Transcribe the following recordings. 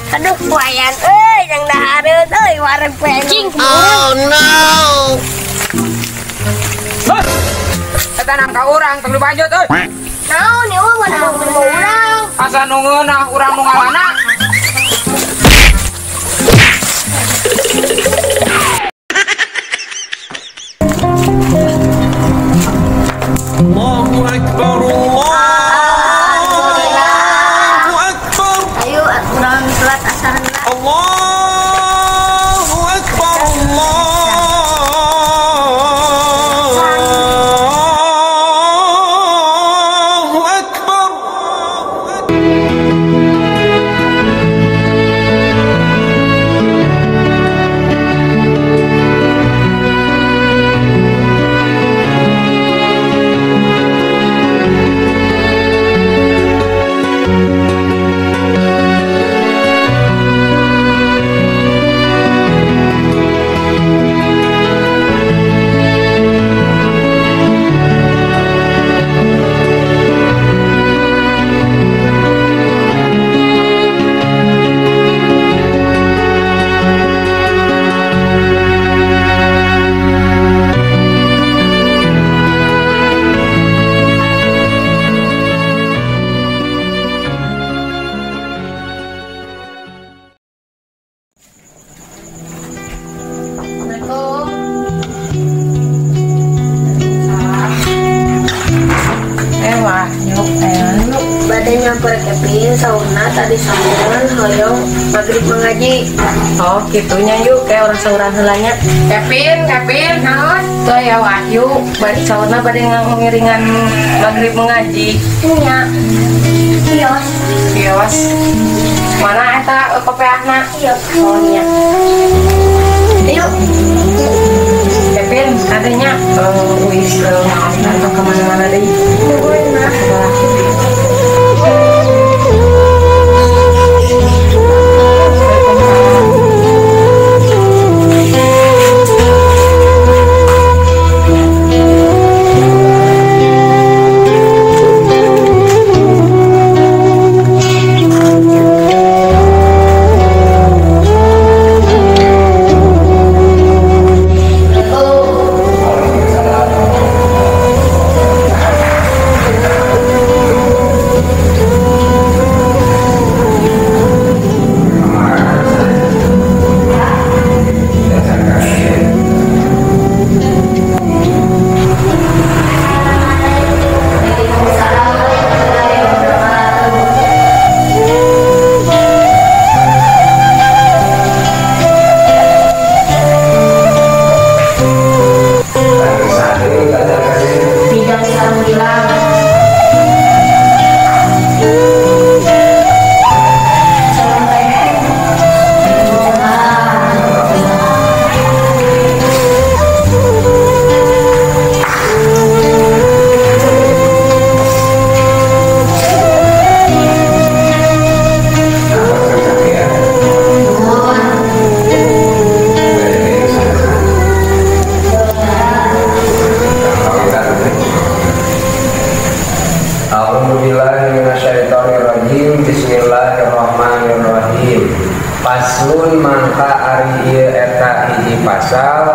Aduh, wayan euy yang dahareun euy wareg pencing. Oh no. Eta nangka urang tong dibanjut euy. Naon ieu mah nangka urang. Asa nu ngeunah urang nu ngalana. Allahu Akbar, Allahu Akbar. Ayo urang salat asar heula. Allahu Akbar, Allahu Akbar. Bade nyamper Kevin saurna tadi sambungan hoyong magrib mengaji. Oh gitunya yuk kayak orang sauran heulanya. Kevin, Kevin, naon? Tuh ya Wahyu, bade saurna bade ngiringan magrib mengaji. Nya. Kios. Kios. Mana eta kopeahna? Kios. Oh nya. Yuk. Kevin, adanya wis maaf atau kemana-mana deh. Bismillahirrahmanirrahim. Bismillahirrahmanirrahim. Paslon mangka ari ieu eta hiji pasal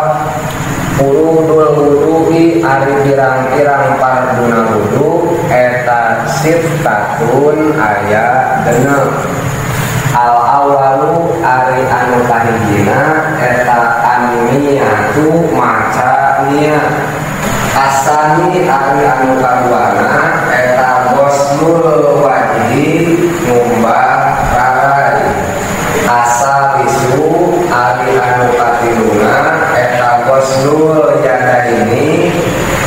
furudul wudu'i ari pirang-pirang farduna wudu eta sittatun aya genep. Al awalu ari anu kahijina eta an-niyatu maca niat. Asani ari anu kaduana eta ghuslul wajhi ngumbah rarai. Asalisu ari anu katiluna eta ghuslul yadaini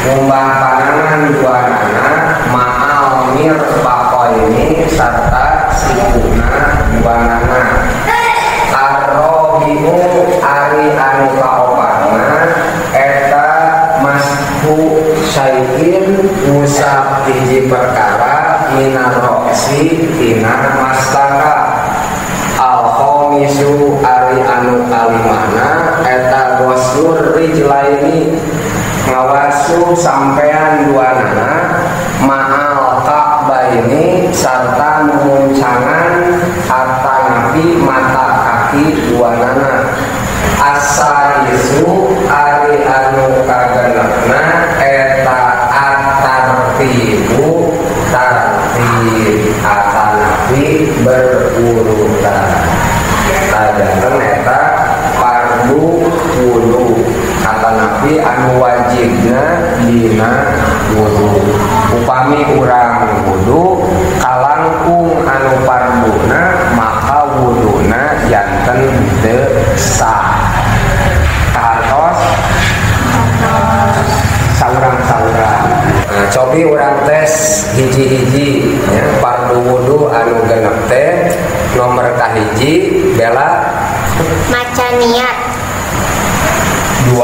ngumbah panangan duanana ma'al mirfaqaini sarta sikuna duanana. Arrobi'u ari anu kaopatna eta mashu syai'in ngusap hiji perkara minar roksi tina mastaka. Al khamisu ari anu kalimana eta ghuslur rijlaini ngawasu sampean duanana ma'al ka'baini sarta nguncangan atanapi atanapi mata kaki dua nana. Asaisu ari anu kagenepna eta atartibu tartib atanapi berurutan. Tajanten eta fardu wudu atanapi anu wajibna dina wudu. Upami urang wudu kalangkung anu farduna maka wuduna janten teu sah. Kahartos saurang-saurang. Nah, cobi urang tes hiji-hiji ya, fardu wudu anu genep teh nomor kahiji bela maca niat, 2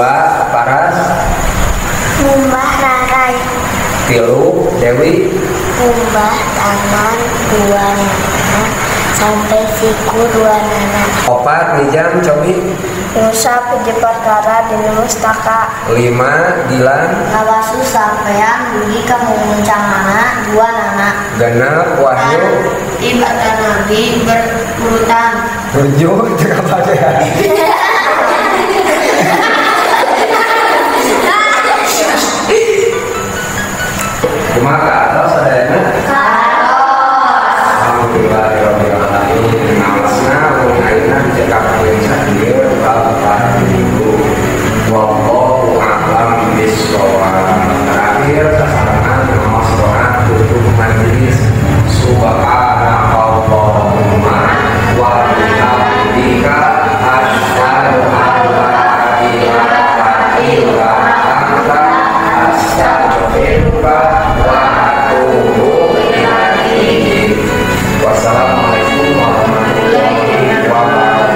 paras ngumbah rarai, 3 Dewi ngumbah tangan 2 nana sampai siku 2 nana, 4 Nijam cobi ngusap hiji perkara dina mustaka, 5 Dilan ngabasu sampean dugi ka mumuncanganna 2 nana, 6 Wahyu ibadah nabi berurutan, 7 teu kapakean. Kumaha ka atos sadayana? Ka atos. Alhamdulillahirabbil alamin. Ngaosna mun ayeuna dicekapkeun sakieu bab fardu. Wallahu a'lam bissawab. Terakhir sasarengan ngaos doa tutup majelis. Subhanakallahumma wa bihamdika asyhadu an la ilaha illa anta astaghfiruka wa atubu ilaik. Wassalamualaikum warahmatullahi wabarakatuh. Wassalamualaikum warahmatullahi wabarakatuh.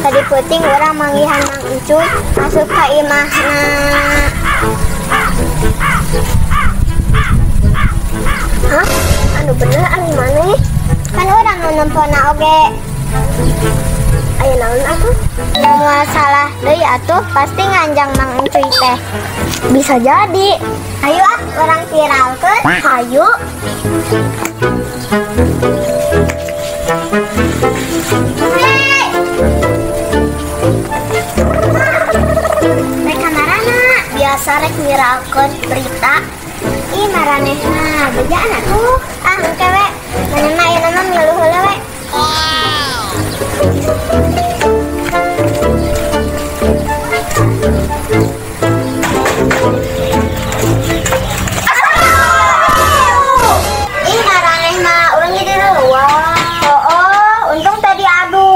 Tadi puting orang manggihan Mang Encuy masuk ka imahna. Hah? Anu bener anu maneh? Kan urang nu nempona oge. Aya naon atuh? Moal salah deui atuh pasti nganjang Mang Encuy teh. Bisa jadi. Ayo ah urang viralkeun. Hayu. Biasa rek viralkeun berita. Ih maranehna bejaan atuh. Ah engke we. Manehna ayeuna mah milu heula we. Ih maranehna urang jadi reuah. Oh, untung tadi adu.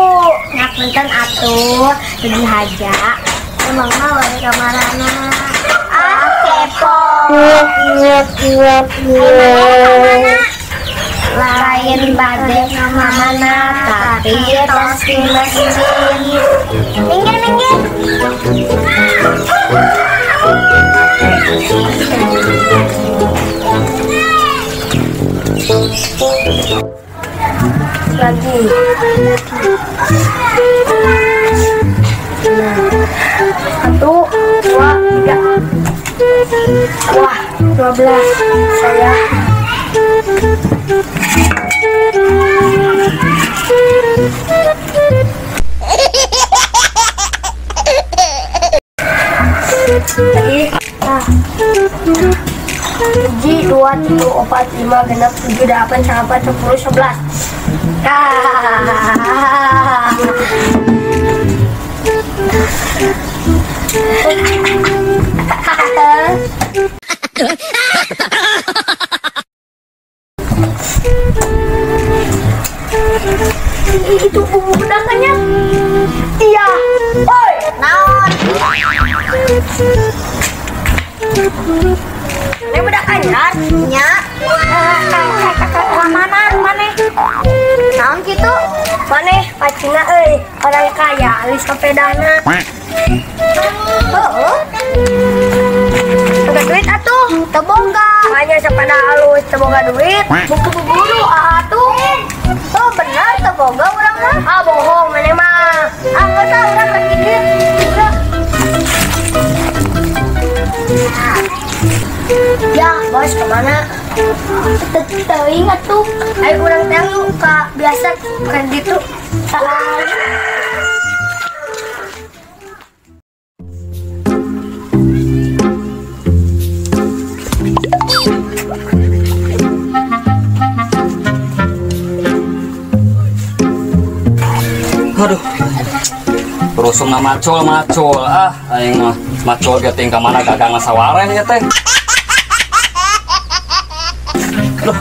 Ngapunten atuh, lagi haja. Emang mah wari kamarana. Ah, kepo. Lain bade mana tapi tos di masjid. Minggir minggir. Lagi. Nah, 1, 2, 3. Wah, 12 saya. Lagi. Nah. 1, 2, 3, 4, 5, 6, 7, 8, 9, 10, 11. Itu budakannya. Iya. Oi, naon? Ini budak anyar nya. Mana maneh? Naon kitu? Maneh pacina euy, orang kaya alis sepedana. Heeh. Boga duit atuh, teu boga. Makanya sepeda halus teu boga duit, buku buru atuh. Oh bener teu boga urang mah. Ah bohong maneh mah. Ah geus ah urang rek mikir. Ya, bos kemana? Teu ingat tuh. Ayo urang teh ka biasa kan gitu. Aduh, rusungna macul macul ah, aing mah macul ge ting ka mana gagang sawareh ya teh. Aduh.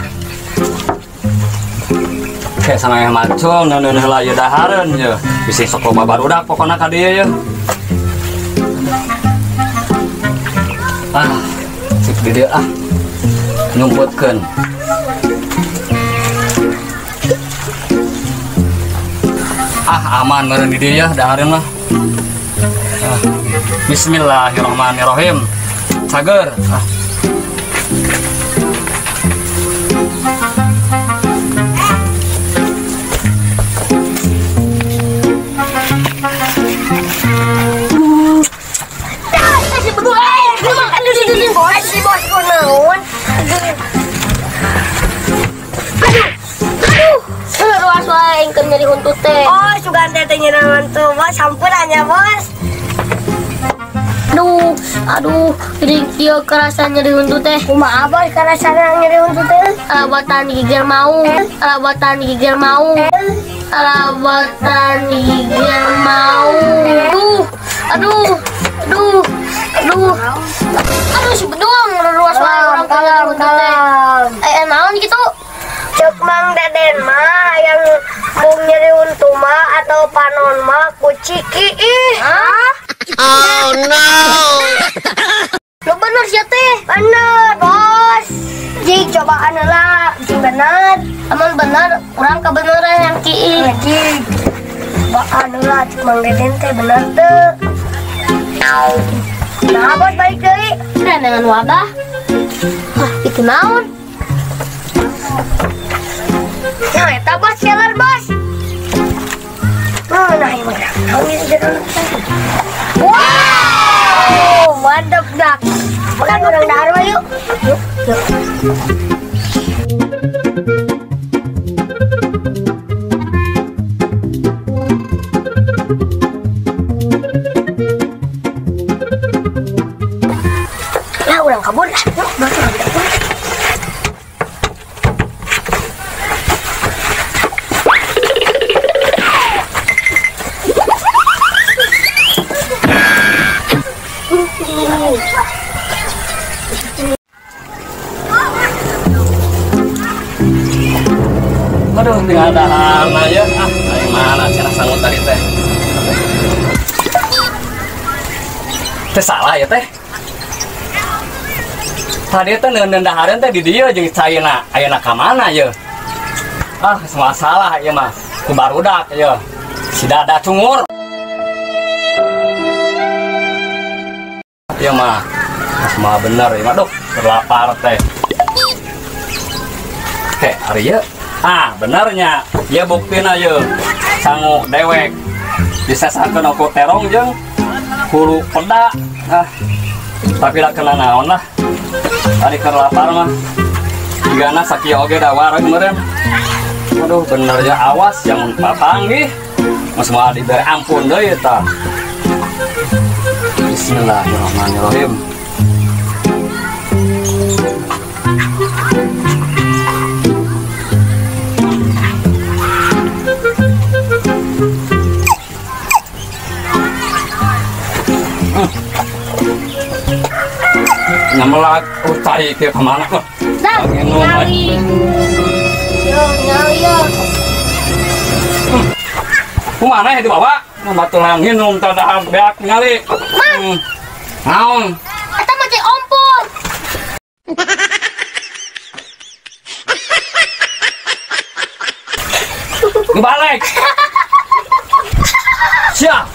Kayak sama yang macul neuneuh heula ieu dahareun ye. Bisi sok loba barudak pokona ka dieu ye. Ah, cik di dieu ah. Nyumputkeun. Ah, aman meureun di dieu ya dahareun mah. Ah, bismillahirrahmanirrahim. Cager. Ah. Si bos kunaon? Aduh, aduh, ruas wae aing keur nyeri huntut teh. Oh, sugan teh teh nyerangan tuh, bos. Sampuran ya, bos. Aduh, aduh, jadi kieu kerasa nyeri huntut teh. Kumaha bos kerasa nyeri huntut teh? Alabatan gigir mau, alabatan gigir mau, alabatan gigir mau. Aduh, aduh, aduh, aduh. Aduh, si bedung ruas wae urang keur nyeri huntut teh. Naon kitu? Cek Mang Deden mah yang mau nyeri untu mah atau panon mah ku ciki ih. Hah? Oh no. Lu bener sih teh? Bener bos. Jik cobaan lah, jing bener. Amun bener, urang kebeneran yang kiih. Jik, cobaan lah, cek Mang Deden teh bener teh. Nah bos balik deui. Nah, dengan wadah. Hah, itu naon? Nah, eta bos seller bos. Nah, ini mah naon ieu jalan. Wow, mantap dah. Makan urang dahar we yuk. Yuk, yuk. Nah, urang kabur lah. Yuk, urang kabur. Aduh, tinggal dahar ya. Ah, aing mana cenah sangut tadi teh. Teh salah ya teh. Tadi teh neundeun dahareun teh di dieu jeung caina. Ayeuna ka mana ye? Ah, semua salah ieu mah. Ku barudak ye. Si dada cungur. Ieu mah. Semua bener ieu mah duh, terlapar teh. Heh, ari ieu. Ah, benernya. Ya buktina ye. Sangu dewek. Disesakeun ku terong jeung hulu peda. Ah. Tapi lah kena naon lah. Ari keur lapar mah. Jigana sakieu oge da wareg meureun. Aduh, bener ya awas yang papanggih. Mas moal dibere ampun deui eta. Bismillahirrahmanirrahim. Nyamelak utai ke kemana kok? Dah, nyali. Yo, nyali yo. Kemana ya dibawa? Batu nginum tadahar beak nyali. Mang. Naon? Eta mah cai ompong. Balik. Siap.